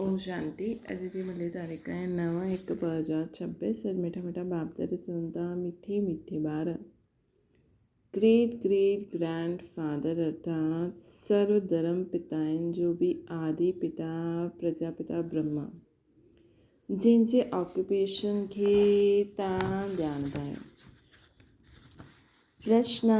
اوم شانتي اڄ جي ملي تاريخ آهي 9/1/2026 اڄ مٺا مٺا باپ دادا چون ٿا مٺي مٺي ٻار گريٽ گريٽ گرينڊ فادر ارٿات سرو ڌرم پتائن جو به آدي پتا پرجاپتا برهما جنهن جي آڪيوپيشن کي تان ڄاڻندا آهيو. پرشن،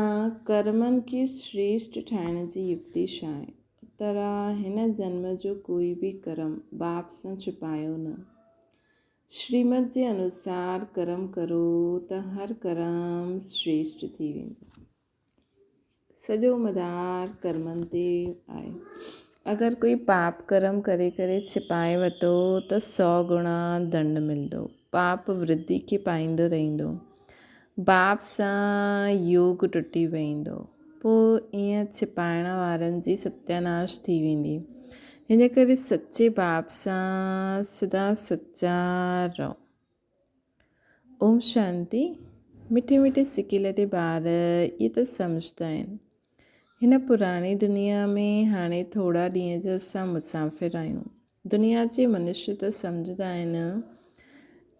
ڪرمن کي شريشٽ ٺاهڻ جي يڪتي ڇا آهي؟ اتر، هن جنم جو ڪوئي به ڪرم باپ سان ڇپايو نه. شريمت جي انوسار ڪرم ڪرو ته هر ڪرم شريشٽ ٿي ويندو. سڄو مدار ڪرمن تي آهي. اگر ڪوئي پاپ ڪرم ڪري ڪري ڇپائي وتو ته سو گڻا دنڊ ملندو. پاپ ورڌي کي پائيندو رهندو. باپ سان يوگ ٽٽي ويندو. پوء ائين ڇپائڻ وارن جي ستياناش ٿي ويندي. هن ڪري سچي باپ سان سدا سچا رهو. اوم شانتي. مٺي مٺي سڪيلڌي ٻار اهي ته سمجهندا آهن. هن پراڻي دنيا ۾ هاڻي ٿورا ڏينهن جا اسان مسافر آهيون. دنيا جي منشي ته سمجهندا آهن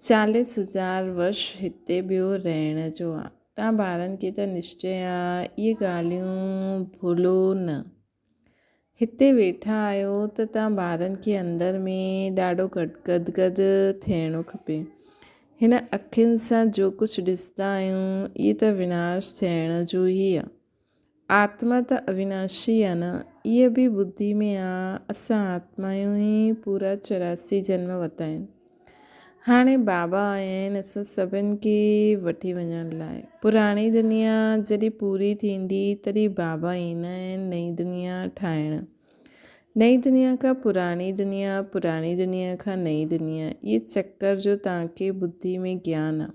چاليس هزار ورش هتي ٻيو رهڻ جو آ. تان ٻارن کي ته نشچي آ اهي ڳالهيون ڀلو نه. هتي ويٺا آهيو ته تان ٻارن کي اندر ۾ ڏاڍو گدگد ٿيڻو کپي. هن اکين سان جو ڪجهه ڏسندا آهيون اهي ته وناش ٿيڻ جو ئي آ. آتما ته اويناشي آ نه، اهي به ٻڌي ۾ آ اسان آتمائون ئي پورا 84 جنم ورتا آهن. هاڻي بابا آيا آهن اسان سڀن کي وٺي وڃڻ لاء. پراڻي دنيا جڏهن پوري ٿيندي تڏهن بابا ايندا آهن نئين دنيا ٺاهڻ. نئين دنيا کان پراڻي دنيا، پراڻي دنيا کان نئين دنيا، اهي چڪر جو توهان کي ٻڌي ۾ گيان آ.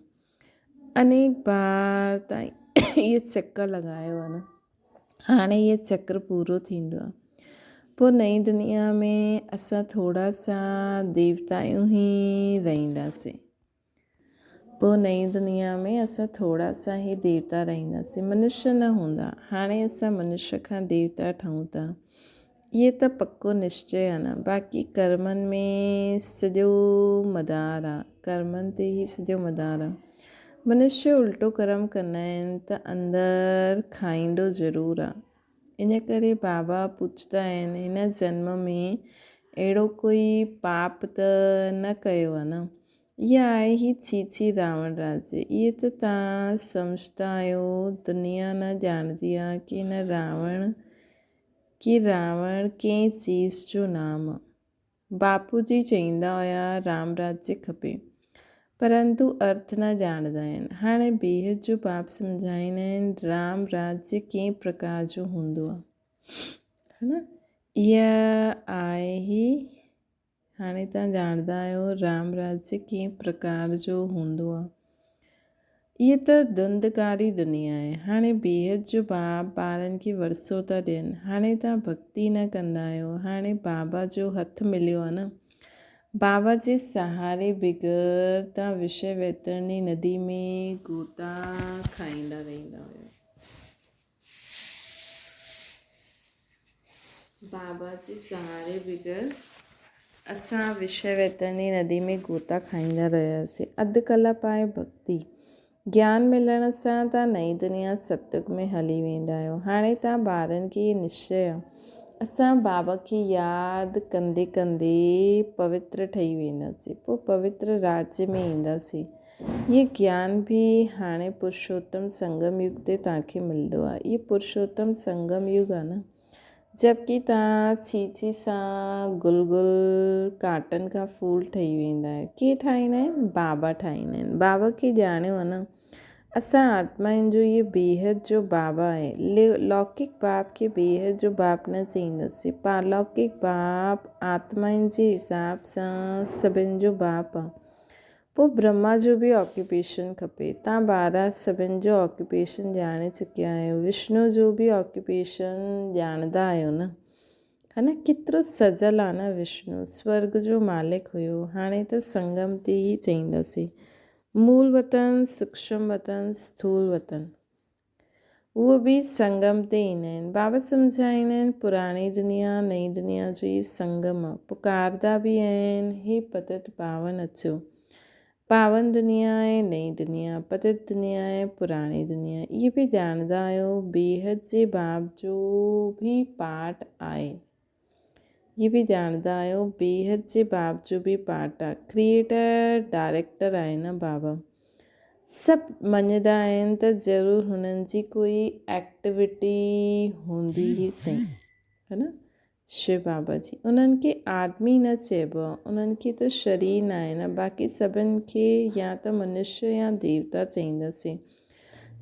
انيڪ بار تائين اهي چڪر لڳايو آ نه. هاڻي اهي چڪر پورو ٿيندو آ. پوء نئين دنيا ۾ اسان ٿورا سا ديوتايون ئي رهنداسين. پوء نئين دنيا ۾ اسان ٿورا سا ئي ديوتا رهنداسين، منشيه نه هوندا. هاڻي اسان منشيه کان ديوتا ٺهون ٿا. اهي ته پڪو نشچي آ نه. باقي ڪرمن ۾ سڄو مدار آ. ڪرمن تي ئي سڄو مدار آ. منشي الٽو ڪرم ڪندا آهن ته اندر کائيندو ضرور آ. ان ڪري بابا پڇندا آهن هن جنم ۾ اهڙو ڪوئي پاپ ته نه ڪيو آ نه. اها آهي هي ڇي ڇي راوڻ راجي. اهي ته توهان سمجهندا آهيو دنيا نه ڄاڻندي آ ڪي هن راوڻ ڪي راوڻ ڪنهن چيز جو نام. باپو جي چئيندا هيا رام راجيه کپي. پرنتو ارٿ نه ڄاڻندا آهن. هاڻي بيحد جو باپ سمجهائيندا آهن رام راجيه ڪنهن پرڪار جو هوندو آ. ها نه اها آهي هي هاڻي توهان ڄاڻندا آهيو رام راجيه ڪنهن پرڪار جو هوندو آهي. اها ته ڌنڌڪاري دنيا آهي. هاڻي بيحد جو باپ ٻارن کي ورثو ٿا ڏين. هاڻي توهان ڀڳتي نه ڪندا آهيو. هاڻي بابا جو هٿ مليو آهي نه. بابا جي سهاري بغير توهان وشيه ويترڻي ندي ۾ غوطا کائيندا رهندا هيو. بابا جي سهاري بغير اسان وشيه ويترڻي ندي ۾ غوطا کائيندا رهياسين. اڌ ڪلپ آهي ڀڳتي. گيان ملڻ سان توهان نئين دنيا ستيگ ۾ هلي ويندا آهيو. هاڻي توهان ٻارن کي اهي نشچي آهي. اسان بابا کي ياد ڪندي ڪندي پوتر ٺهي وينداسين. پوء پوتر راجيه ۾ اينداسين. اهي گيان به هاڻي پرشوتم سنگم يگ تي توهان کي ملندو آهي. اهي پرشوتم سنگم يگ آهي نه. جبڪه توهان ڇيڇي سان گل گل ڪانٽن کان ڦول ٺهي ويندا آهيو. ڪير ٺاهيندا آهن؟ بابا ٺاهيندا آهن. بابا کي ڄاڻيو آهي نه. اسان آتمائن جو اهي بيحد جو بابا آهي. لوڪڪ باپ کي بيحد جو باپ نه چئينداسين. پارلوڪڪ باپ آتمائن جي حساب سان سڀن جو باپ آهي. پوء برهما جو به آڪيوپيشن کپي. تان ٻارا سڀن جو آڪيوپيشن ڄاڻي چڪيا آهيو. وشنو جو به آڪيوپيشن ڄاڻندا آهيو نه؟ ها نه ڪيترو سجل آ نه وشنو. سورڳ جو مالڪ هيو. هاڻي ته سنگم تي ئي چئينداسين. مول وطن، سوڪشم وطن، سٿول وطن. اهو به سنگم تي ايندا آهن. بابا سمجهائيندا آهن پراڻي دنيا نئين دنيا جو هي سنگم آ. پڪاردا به آهن هي پتت پاون اچو. پاون دنيا ۽ نئين دنيا، پتت دنيا ۽ پراڻي دنيا. اهي به ڄاڻندا آهيو بيحد جي باب جو به پارٽ آهي. اهي به ڄاڻندا آهيو بيحد جي باب جو به پارٽ آهي. ڪريئيٽر ڊائريڪٽر آهي نه بابا. سڀ مڃيندا آهن ته ضرور هنن جي ڪوئي ايڪٽيوٽي هوندي ئي سهي. ها نه؟ شو بابا جي انهن کي آدمي نه چئبو آهي انهن کي ته شرير ناهي نه باقي سڀن کي يا ته منشي يا ديوتا چئينداسين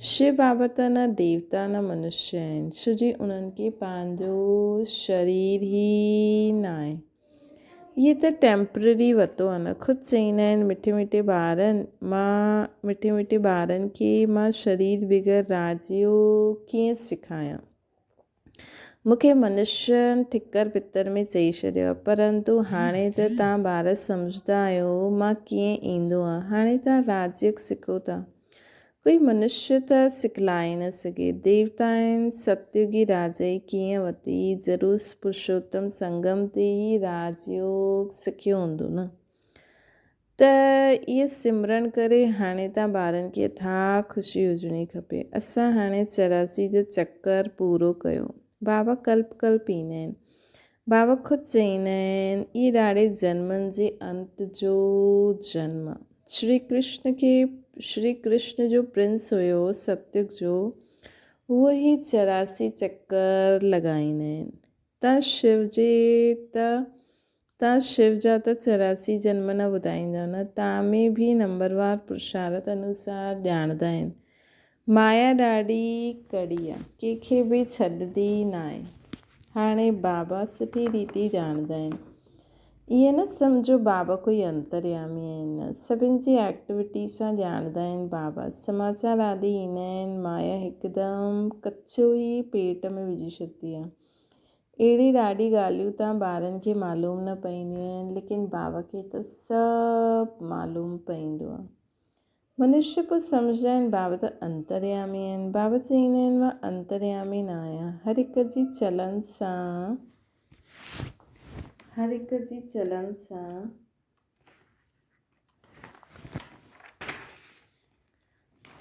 شو بابا ته نه ديوتا نه منشي آهن ڇو جي انهن کي پنهنجو شرير ئي ناهي اهي ته ٽيمپرري ورتو آهي نه خود چئيندا آهن مٺي مٺي ٻارن مان مٺي مٺي ٻارن کي مان شرير بغير راجيو ڪيئن سکايان مون کي منشين ٺڪر پتر ۾ چئي ڇڏيو آهي، پرنتو هاڻي ته توهان ٻار سمجهندا آهيو، مان ڪيئن ايندو آهيان. هاڻي توهان راجيوگ سکو ٿا. ڪوئي منشي ته سکلائي نه سگهي. ديوتائن ستيوگي راجائي ڪيئن ورتي؟ ضرور پرشوتم سنگم تي ئي راجيوگ سکيو هوندو نه؟ ته اهي سمرڻ ڪري هاڻي تان ٻارن کي اٿاهه خوشي هجڻي کپي. اسان هاڻي 84 جو چڪر پورو ڪيو. بابا ڪلپ ڪلپ ايندا آهن. بابا خود چئيندا آهن، اهي ڏاڍي جنمن جي انت جو جنم. شري ڪرشن کي شري ڪرشن جو پرنس هيو ستيگ جو، اهو ئي 84 چڪر لڳائيندا آهن. تان شو جي ته تان شو جا ته 84 جنم نه ٻڌائيندا نه تان ۾ به نمبروار پرشارت انوسار ڄاڻندا آهن. مايا ڏاڍي ڪڙي آ، ڪنهن کي به ڇڏندي ناهي. هاڻي بابا سٺي ريتي ڄاڻندا آهن. ائين نه سمجهو بابا ڪوئي انتريامي آهن نه، سڀن جي ايڪٽيوٽي سان ڄاڻندا آهن بابا. سماچار آدي ايندا آهن، مايا هڪدم ڪچو ئي پيٽ ۾ وجهي ڇڏندي آ. اهڙي ڏاڍي ڳالهيون ته ٻارن کي معلوم نه پونديون آهن، ليڪن بابا کي ته سڀ معلوم پوندو آهي. منشي پوء سمجهندا آهن بابا ته انتريامي آهن. بابا چئيندا آهن مان انتريامي نه آهيان. هر هڪ جي چلن سان هر هڪ جي چلن سان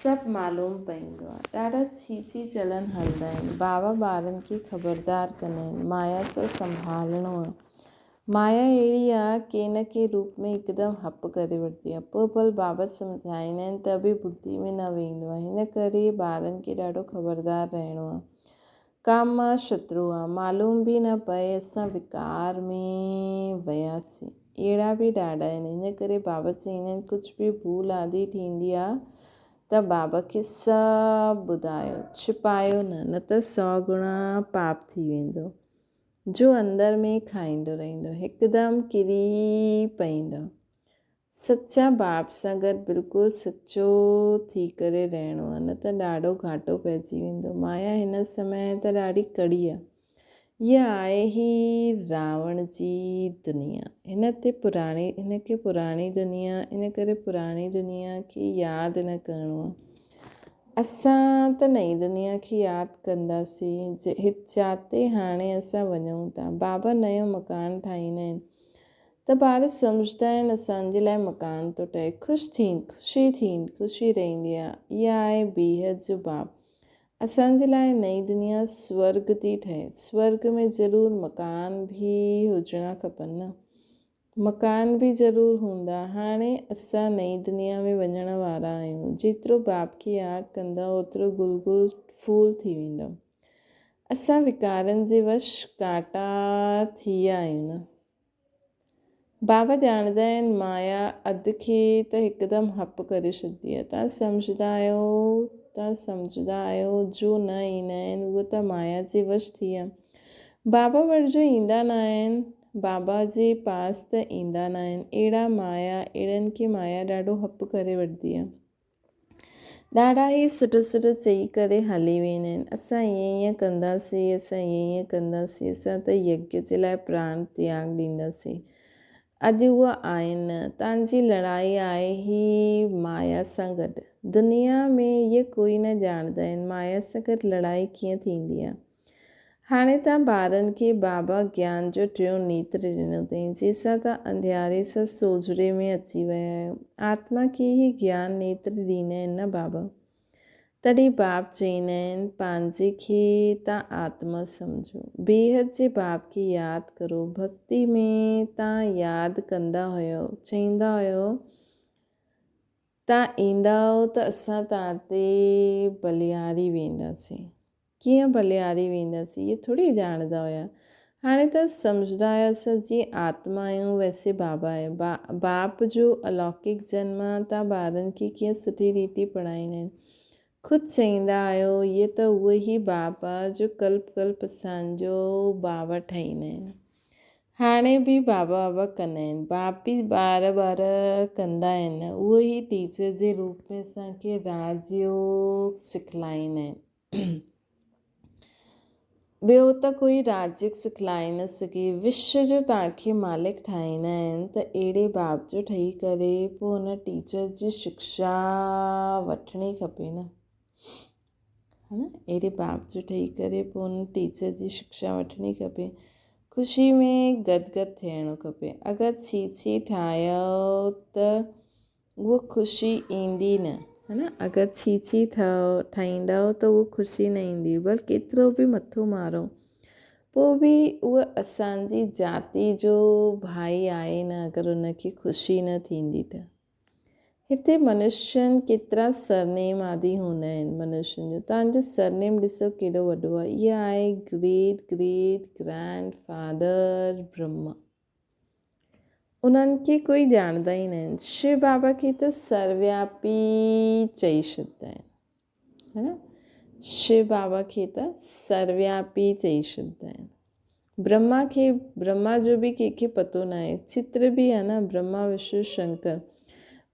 سڀ معلوم پئيندو آ. ڏاڍا ڇي ڇي چلن هلندا آهن. بابا ٻارن کي خبردار ڪندا آهن. مايا سان سنڀالڻو آ. مايا اهڙي آ ڪنهن نه ڪنهن روپ ۾ هڪدم هپ ڪري وٺندي آ. پوء ڀل بابا سمجهائيندا آهن ته به ٻڌي ۾ نه ويندو آ. هن ڪري ٻارن کي ڏاڍو خبردار رهڻو آ. ڪام مان شترو آ. معلوم به نه پئي اسان وڪار ۾ وياسين. اهڙا به ڏاڍا آهن. ان ڪري بابا چئيندا آهن ڪجهه به ڀول آدي ٿيندي آ ته بابا کي سڀ ٻڌايو، ڇپايو نه، نه ته سئو گڻا پاپ ٿي ويندو. جو اندر ۾ کائيندو رهندو. هڪدم ڪري پئيندو. سچا باپ سان گڏ بلڪل سچو ٿي ڪري رهڻو آ نه ته ڏاڍو گهاٽو پئجي ويندو. مايا هن سمي ته ڏاڍي ڪڙي آ. اها آهي هي راوڻ جي دنيا. هن تي پراڻي هن کي پراڻي دنيا ان ڪري پراڻي دنيا کي ياد نه ڪرڻو آ. اسان ته نئين دنيا کي ياد ڪنداسين جاتي هاڻي اسان وڃون ٿا. بابا نيو مڪان ٺاهيندا آهن. ته ٻار سمجهندا آهن اسان جي لاء مڪان ٿو ٺهي. خوش ٿين، خوشي ٿين، خوشي رهندي آهي. اها آهي بيحد جو باب. اسان جي لاء نئين دنيا سورڳ ٿي ٺهي. سورڳ ۾ ضرور مڪان به هجڻا کپن نه؟ مڪان به ضرور هوندا. هاڻي اسان نئين دنيا ۾ وڃڻ وارا آهيون. جيترو باپ کي ياد ڪندا اوترو گل گل ڦول ٿي ويندؤ. اسان وڪارن جي وش ڪانٽا ٿي ويا آهيون نه. بابا ڄاڻندا آهن مايا اڌ کي ته هڪدم هپ ڪري ڇڏندي آهي. توهان سمجهندا آهيو توهان سمجهندا آهيو جو نه ايندا آهن اهي ته مايا جي وش ٿي ويا. بابا وٽ جو ايندا نه آهن بابا جي پاس ته ايندا نه آهن. اهڙا مايا اهڙن کي مايا ڏاڍو هپ ڪري وٺندي آهي. ڏاڍا ئي سٺو سٺو چئي ڪري هلي ويندا آهن. اسان ائين ائين ڪنداسين، اسان ائين ائين ڪنداسين، اسان ته يگيا جي لاء پراڻ تياڳ ڏينداسين. اڄ اها آهن نه. تان جي لڙائي آهي هي مايا سان گڏ. دنيا ۾ اهي ڪوئي نه ڄاڻندا آهن، مايا سان گڏ لڙائي ڪيئن ٿيندي آهي. هاڻي تان ٻارن کي بابا گيان جو ٽيون نيتر ڏنو اٿئين، جنهن سان تان انڌياري سان سوجهري ۾ اچي ويا آهيو. آتما کي هي گيان نيتر ڏيندا آهن نه بابا. تڏهن باپ چئيندا آهن، پنهنجي کي تان آتما سمجهو. بيحد جي باپ کي ياد ڪرو. ڀڳتي ۾ تان ياد ڪندا هيؤ، چئيندا هيؤ، تان ايندؤ ته اسان تان تي بلياري وينداسين. ڪيئن بلياري وينداسين، اهي ٿوري ڄاڻندا هيا. هاڻي ته سمجهندا آهيو اسان جيئن آتما آهيون ويسي بابا آهي. باپ جو الوڪڪ جنم تان ٻارن کي ڪيئن سٺي ريتي پڙهائيندا آهن. خود چئيندا آهيو اهي ته اهو ئي باپ آ جو ڪلپ ڪلپ اسان جو بابا ٺهيندا آهن. هاڻي به بابا بابا ڪندا آهن. باپ به ٻار ٻار ڪندا آهن. اهو ئي ٽيچر جي روپ ۾ اسان کي راج يوگ سکلائيندا آهن. ٻيو ته ڪوئي راجيڪ سکلائي نه سگهي. وشو جو توهان کي مالڪ ٺاهيندا آهن ته اهڙي باپ جو ٺهي ڪري پوء ان ٽيچر جي شڪشا وٺڻي کپي نه. ها نه اهڙي باپ جو ٺهي ڪري پوء ان ٽيچر جي شڪشا وٺڻي کپي. خوشي ۾ گد گد ٿيڻو کپي. اگر ڇي ڇي ٺاهيو ته اها خوشي ايندي نه. ها نه اگر ڇي ڇي ٺاهيندؤ ته اها خوشي نه ايندي بل ڪيترو به مٿو مارو پوء به اها اسان جي جاتي جو ڀائي آهي نه اگر ان کي خوشي نه ٿيندي ته هتي منشين ڪيترا سرنيم آدي هوندا آهن منشين جو توهان جو سرنيم ڏسو ڪيڏو وڏو آهي اها آهي great great grand father Brahma انهن کي ڪوئي ڄاڻندا ئي نه آهن. شو بابا کي ته سروياپي چئي ڇڏندا آهن. ها نه؟ شو بابا کي ته سروياپي چئي ڇڏندا آهن. برهما کي برهما جو به ڪنهن کي پتو نه آهي. چتر به آهي نه برهما وشنو شنڪر.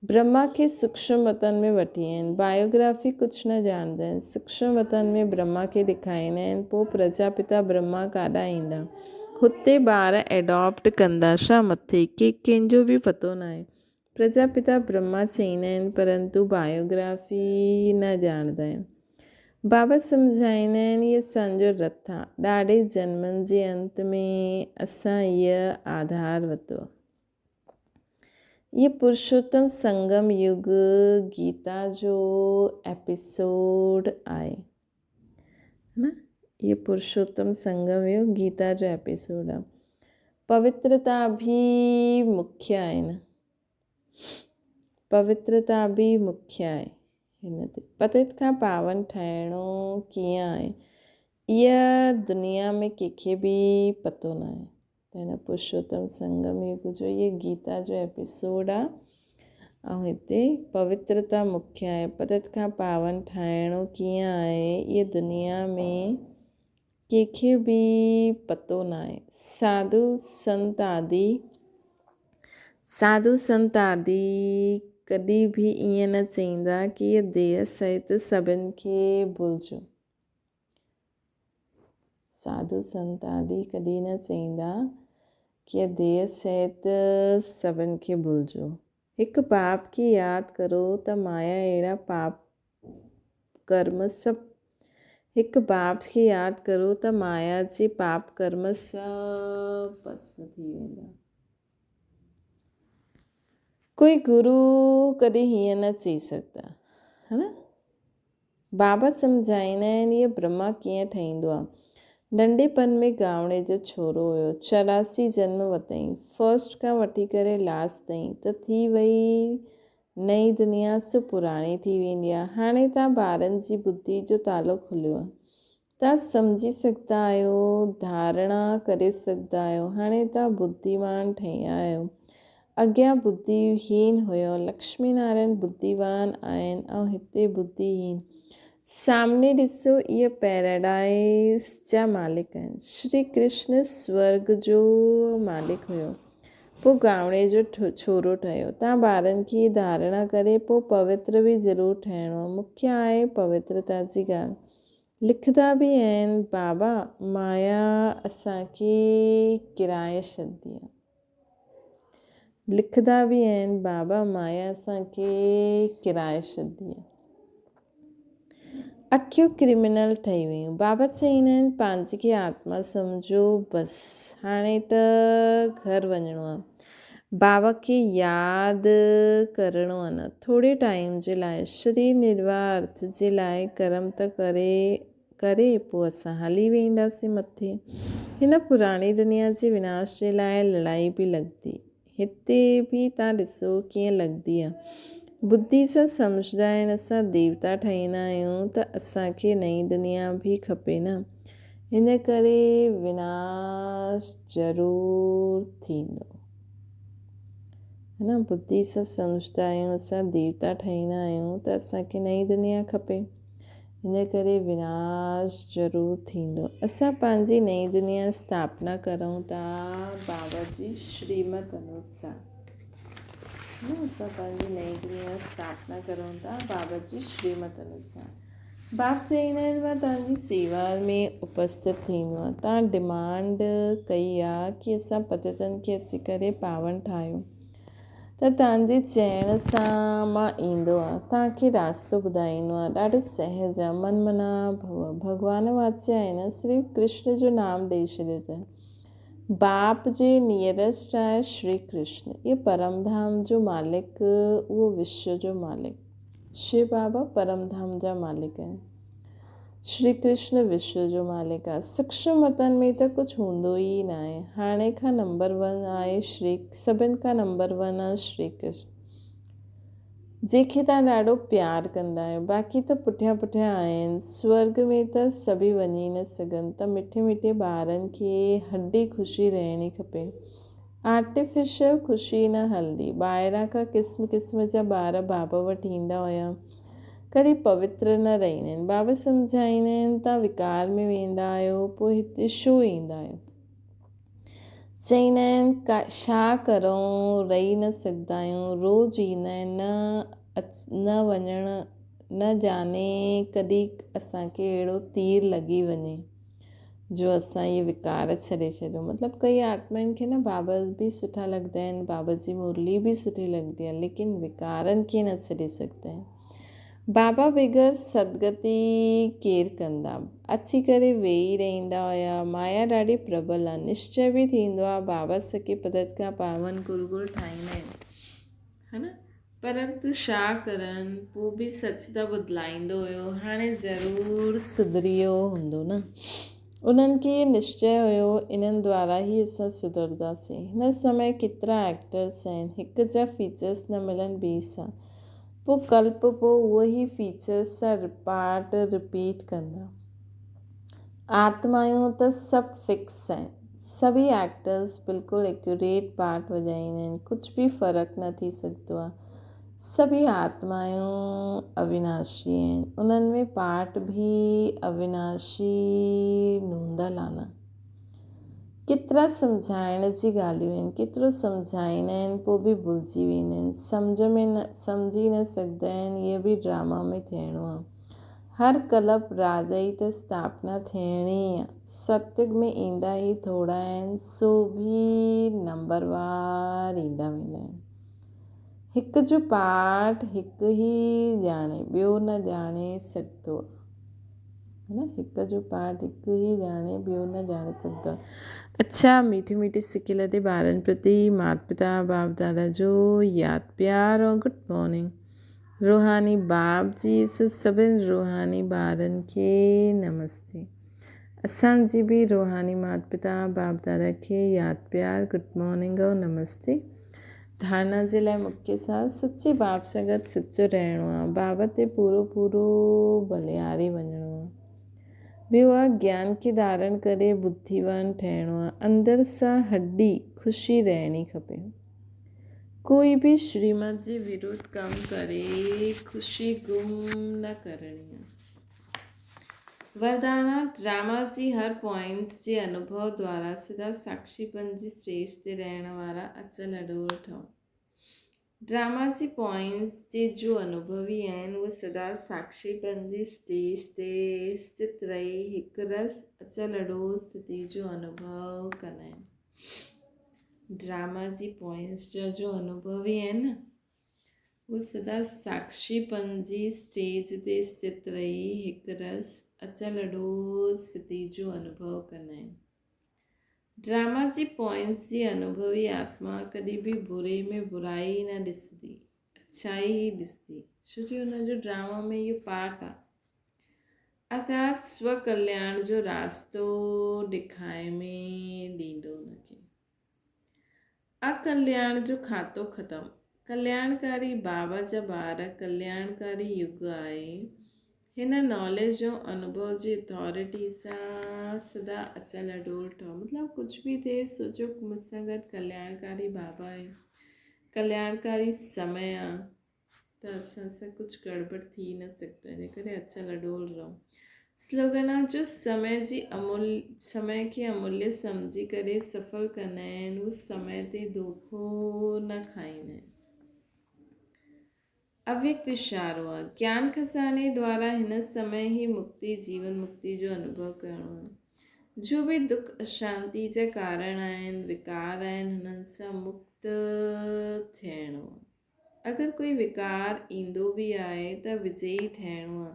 برهما کي سوڪشم وطن ۾ وٺي آيا آهن. بايوگرافي ڪجهه نه ڄاڻندا آهن. سوڪشم وطن ۾ برهما کي ڏيکاريندا آهن. پوء پرجاپتا برهما ڪاڏانهن ايندا؟ هتي ٻار ايڊاپٽ ڪندا ڇا مٿي؟ ڪي ڪنهن جو به پتو ناهي. پرجاپتا برهما چئيندا آهن پرنتو بايوگرافي نه ڄاڻندا آهن. بابا سمجهائيندا آهن هي اسان جو رٿ آ. ڏاڍي جنمن جي انت ۾ اسان هيء آڌار ورتو آ. هي پرشوتم سنگم يگ گيتا جو ايپيسوڊ آهي نه هي پرشوتم سنگم يگ گيتا جو ايپيسوڊ آهي پوترتا به مکيه آهي نه پوترتا به مکيه آهي هن تي پتيت کان پاون ٺاهڻو ڪيئن آهي اها دنيا ۾ ڪنهن کي به پتو نه آهي ته هن پرشوتم سنگم يگ جو هي گيتا جو ايپيسوڊ آ ۽ هتي پوترتا مکيه آهي پتيت کان پاون ٺاهڻو ڪيئن آهي اها دنيا ۾ ڪنهن کي به پتو نه آهي ساڌو سنت آدي ساڌو سنت آدي ڪڏهن به ائين نه چئيندا ڪي هيء ديهه سهت سڀن کي ڀلجو. ساڌو سنت آدي ڪڏهن نه چئيندا ڪي هيء ديهه سهت سڀن کي ڀلجو. هڪ باپ کي ياد ڪرو ته مايا اهڙا پاپ ڪرم سڀ هڪ باپ کي ياد ڪرو ته مايا جي پاپ ڪرم سڀ ڀسم ٿي ويندا. ڪوئي گرو ڪڏهن هيئن نه چئي سگهندا ها نه بابا سمجهائيندا آهن هيء برهما ڪيئن ٺهيندو آهي ننڍپڻ ۾ گاوڻي جو ڇورو هيو 84 جنم وتائين فرسٽ کان وٺي ڪري لاسٽ تائين ته ٿي وئي نئين دنيا سو پراڻي ٿي ويندي آهي هاڻي تان ٻارن جي ٻڌي جو تالو کليو آهي توهان سمجهي سگهندا آهيو، ڌارڻا ڪري سگهندا آهيو، هاڻي توهان ٻڌيوان ٺهيا آهيو. اڳيان ٻڌيهين هيو، لڪشمي نارائڻ ٻڌيوان آهن ۽ هتي ٻڌيهين. سامني ڏسو اهي پيراڊائيز جا مالڪ آهن. شري ڪرشن سورڳ جو مالڪ هيو، پوء گاوڻي جو ڇورو ٺهيو. توهان ٻارن کي هي ڌارڻا ڪري پوء پوتر به ضرور ٺهڻو آهي. مکيه آهي پوترتا جي ڳالهه. لکندا به آهن بابا مايا اسان کي ڪرائي ڇڏي آ. لکندا به آهن بابا مايا اسان کي ڪرائي ڇڏي آ. اکيون ڪرمنل ٺهي ويون. بابا چئيندا آهن پنهنجي کي آتما سمجهو بس هاڻي ته گهر وڃڻو آ. بابا کي ياد ڪرڻو آ نه ٿوري ٽائيم جي لاء شرير نرواهه ارٿ جي لاء ڪرم ته ڪري ڪري پوء اسان هلي وينداسين مٿي. هن پراڻي دنيا جي وناش جي لاء لڙائي به لڳندي. هتي به تان ڏسو ڪيئن لڳندي آ. ٻڌي سان سمجهندا آهن اسان ديوتا ٺهيندا آهيون ته اسان کي نئين دنيا به کپي نه. هن ڪري وناش ضرور ٿيندو. نه ٻڌي سان سمجهندا آهيون اسان ديوتا ٺهيندا آهيون ته اسان کي نئين دنيا کپي. ان ڪري وناش ضرور ٿيندو. اسان پنهنجي نئين دنيا اسٿاپنا ڪرون ٿا بابا جي شريمت انوسار. اسان پنهنجي نئين دنيا اسٿاپنا ڪرون ٿا بابا جي شريمت انوسار. باپ چئيندا آهن مان توهان جي سيوا ۾ اپسٿت ٿيندو آهيان. توهان ڊمانڊ ڪئي آهي ڪي اسان پتيتن کي اچي ڪري پاون ٺاهيون. ته توهان جي چئڻ سان مان ايندو آهيان، توهان کي راستو ٻڌائيندو آهيان، ڏاڍو سهج آهي، من منا ڀو، ڀڳوان واچي آهي نه، صرف ڪرشن جو نام ڏئي ڇڏيو اٿن. باپ جي نيئرسٽ آهي شري ڪرشن، اهو پرم ڌام جو مالڪ، اهو وشو جو مالڪ. شو بابا پرم ڌام جا مالڪ آهن. شري ڪرشن وشو جو مالڪ آ. سوڪشم وطن ۾ ته ڪجهه هوندو ئي ناهي. هاڻي کان نمبر ون آهي شري سڀن کان نمبر ون آ شري ڪرشن. جنهن کي تان ڏاڍو پيار ڪندا آهيو. باقي ته پٺيان پٺيان آهن. سورڳ ۾ ته سڀئي وڃي نه سگهن ته مٺي مٺي ٻارن کي هڏي خوشي رهڻي کپي. آرٽيفيشل خوشي نه هلندي. ٻاهران کان قسم قسم جا ٻار بابا وٽ ايندا هيا. ڪڏهن پوتر نه رهندا آهن. بابا سمجهائيندا آهن توهان وڪار ۾ ويندا آهيو پوء هتي ڇو ايندا آهيو. چئيندا آهن ڇا ڪرون رهي نه سگهندا آهيون. روز ايندا آهن نه اچ نه وڃڻ نه ڄاڻي ڪڏهن اسان کي اهڙو تير لڳي وڃي. جو اسان اهي وڪار ڇڏي ڇڏيون. مطلب ڪئي آتمائن کي نه بابا به سٺا لڳندا آهن، بابا جي مرلي به سٺي لڳندي آهي، ليڪن وڪارن کي نه ڇڏي سگهندا آهن. بابا بغير سدگتي ڪير ڪندا؟ اچي ڪري ويهي رهندا هيا. مايا ڏاڍي پربل آهي. نشچي به ٿيندو آهي بابا سکي پدت کان پاون گل گل ٺاهيندا آهن. ها نه؟ پرنتو ڇا ڪرن، پوء به سچ ته بدلائيندو هيو، هاڻي ضرور سڌري ويو هوندو نه؟ انهن کي نشچي هيو، انهن دوارا ئي اسان سڌرنداسين. هن سمي ڪيترا ايڪٽرس آهن، هڪ جا فيچرس نه ملن ٻئي سان، پوء ڪلپ پوء اهو ئي فيچرس سان پارٽ رپيٽ ڪندا. آتمايون ته سڀ فڪس آهن. سڀئي ايڪٽرس بلڪل ايڪيوريٽ پارٽ وڄائيندا آهن. ڪجهه به فرق نه ٿي سگهندو آهي. سڀئي آتمايون اويناشي آهن. انهن ۾ پارٽ به اويناشي نوندل آهن. ڪيترا سمجهائڻ جي ڳالهيون آهن. ڪيترو سمجهائيندا آهن پوء به ڀلجي ويندا آهن. سمجهه ۾ نه سمجهي نه سگهندا آهن. اهي به ڊراما ۾ ٿيڻو آهي. هر ڪلپ راجائي ته اسٿاپنا ٿيڻي آ. ستيگ ۾ ايندا ئي ٿورا آهن سو به نمبر وار ايندا ويندا آهن. هڪ جو پاٺ هڪ ئي ڄاڻي ٻيو نه ڄاڻي سگهندو آ. نه هڪ جو پاٺ هڪ ئي ڄاڻي ٻيو نه ڄاڻي سگهندو آ. اڇا ميٺي ميٺي سکيل تي ٻارن پرتي مات پتا باپ دادا جو ياد پيار اور گڊ مارننگ. روحاني باپ جي سڀن روحاني ٻارن کي نمستي. اسان جي به روحاني مات پتا باپ دادا کي ياد پيار گڊ مارننگ اور نمستي. ڌارنا جي لاء مکيه سال سچي باپ سان گڏ سچو رهڻو آ باب تي پورو پورو ڀلياري وڃڻو آ. ٻيو آ گيان کي ڌارڻ ڪري ٻڌيوان ٺهڻو آ اندر سان هڏي خوشي رهڻي کپي. ڪوئي به شريمت جي ورڌ ڪم ڪري خوشي گم نه ڪرڻي آ. وردانا ڊراما جي هر پوائنٽس جي انوڀو دوارا سدا ساکشي بنجي اسٽيج تي رهڻ وارا اچل اڏول ٺهو. ڊراما جي پوائنٽس جي جو انوڀوي آهن اهي سدا ساکشي بنجي اسٽيج تي اسٿت رهي هڪ رس اچل اڏول اسٿتي جو انوڀو ڪندا آهن. ڊراما جي پوائنٽس جا جو انوڀوي آهن نه هو سدا ساڪشيپن جي اسٽيج تي اسٿت رهي هڪ رس اچل اڏول سٿي جو انوڀو ڪندا آهن. ڊراما جي پوائنٽس جي انوڀوي آتما ڪڏهن به بري ۾ برائي نه ڏسندي، اڇائي ئي ڏسندي، ڇو جو ان جو ڊراما ۾ اهو پارٽ آهي. ارٿات سو ڪلياڻ جو راستو ڏکائي ۾ ڏيندو ان کي. اڪلياڻ جو کاتو ختم. ڪلياڻڪاري بابا جا ٻار ڪلياڻڪاري يگ آهي. هن ناليج ۽ انوڀو جي اٿارٽي سان سدا اچل اڏول ٺهو. مطلب ڪجهه به ٿئي سوچو مون سان گڏ ڪلياڻڪاري بابا آهي. ڪلياڻڪاري سمي آ. ته اسان سان ڪجهه گڙٻڙ ٿي نه سگهندو ان ڪري اچل اڏول رهو. سلوگن آ جو سمي جي امول سمي کي اموليه سمجهي ڪري سڦل ڪندا آهن هو سمي تي دوکو نه کائيندا آهن. اويڪت اشارو آ گيان خزاني دوارا هن سمي هي مڪتي جيون مڪتي جو انوڀو ڪرڻو آ. جو به دک اشانتي جا ڪارڻ آهن وڪار آهن هنن سان مڪت ٿيڻو آ. اگر ڪوئي وڪار ايندو به آهي ته وجئي ٺهڻو آ،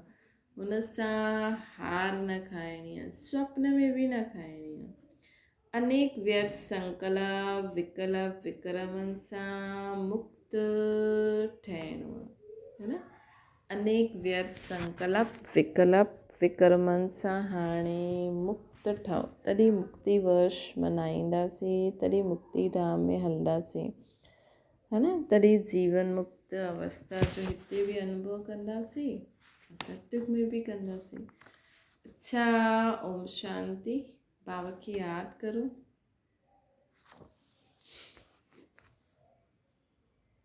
ان سان هار نه کائڻي آ، سوپن ۾ به نه کائڻي آ. انيڪ ويرٿ سنڪلپ، وڪلپ، وڪرمن سان مڪت ٺهڻو آ، ها نه؟ انيڪ ويرٿ سنڪلپ، وڪلپ، وڪرمن سان هاڻي مڪت ٺهو، تڏهن مڪتي ورش منائينداسين، تڏهن مڪتي ڌام ۾ هلنداسين. ها نه تڏهن جيون مڪت اوستا جو هتي به انوڀو ڪنداسين ستيگ ۾ به ڪنداسين. اڇا اوم شانتي. بابا کي ياد ڪرو.